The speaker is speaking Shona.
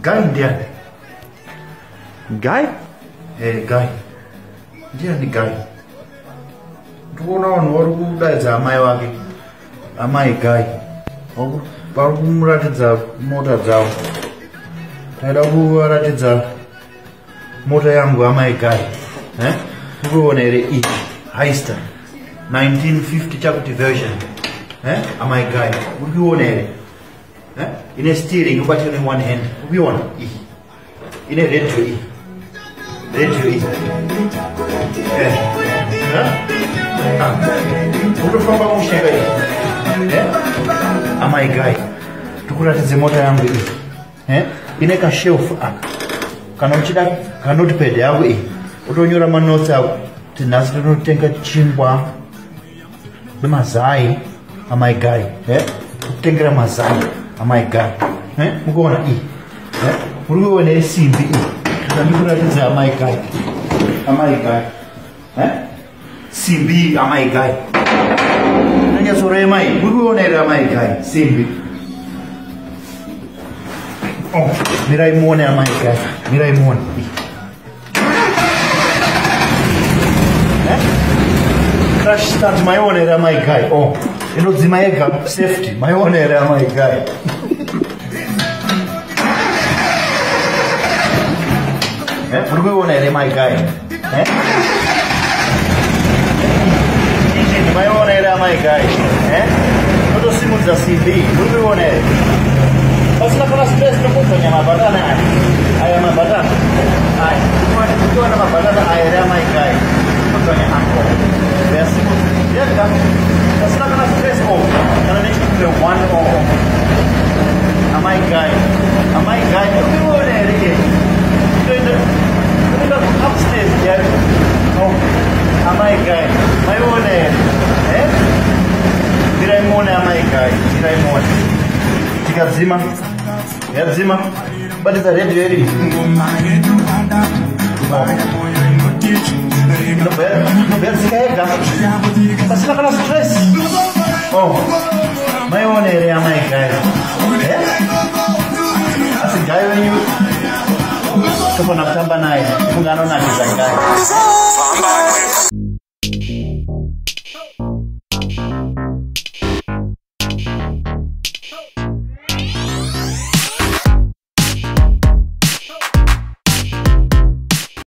Guy ndiani? Guy? Guy. Ndiani Guy? Ndikuona vanhu vari kudaidza amai vake. Amai Guy. Vari kumuratidza mota dzavo. Taida kuvaratidza mota yangu amai Guy. Mukuiona here iyi? Hyster 1950 chakuti version. Amai Guy. Muri kuiona here? Ine steering ubatira ne one hand. Ukuiona iyi? Ine radio iyi. Radio iyi. Unofamba mushenga iyi. Amai Guy. Tikuratidze mota yangu iyi. Ine ka shelf aka. Kana uchida ka notepad yako iyi. Utonyora ma notes ako. Kuti nhasi ndinotenga chingwa nemazai amai Guy. Kutengera mazai amai Guy. Mukuona iyi. Muri kuona here simbi iyi? Ndikuratidza amai Guy. Amai Guy. Simbi amai Guy. Inonyatsorema iyi. Muri kuona here amai Guy? Simbi. Oh, mirai muone amai Guy. Mirai muone. Crash start maiona here amai Guy. Oh, inodzima yega safety. Maiona here amai Guy. Muri kuiona here amai Guy? Engine maiona here amai Guy? Otosimudza simbi. Muri kuiona here? Pasina kana stress tokudzvanya mabhatani aya. Aya mabhatani. Aya. Kuiona mabhatani aya here amai Guy? Kudzvanya ako. Yasimudza. Yega. Pasina kana stress off. Kana nechikumwe 1 off. Amai Guy. Amai Guy. Muri kuiona here? Toenda upstairs here. Oh, amai Guy. Maiona here? Mirai muone amai Guy. Mirai muone. Tikadzima. Yadzima. Batidza radio iri. Inobva yega. Pasina kana stress. Oh. Maiona here amai Guy? Asi Guy wenyu tofanira kutamba naye. Funga anonakidza Guy.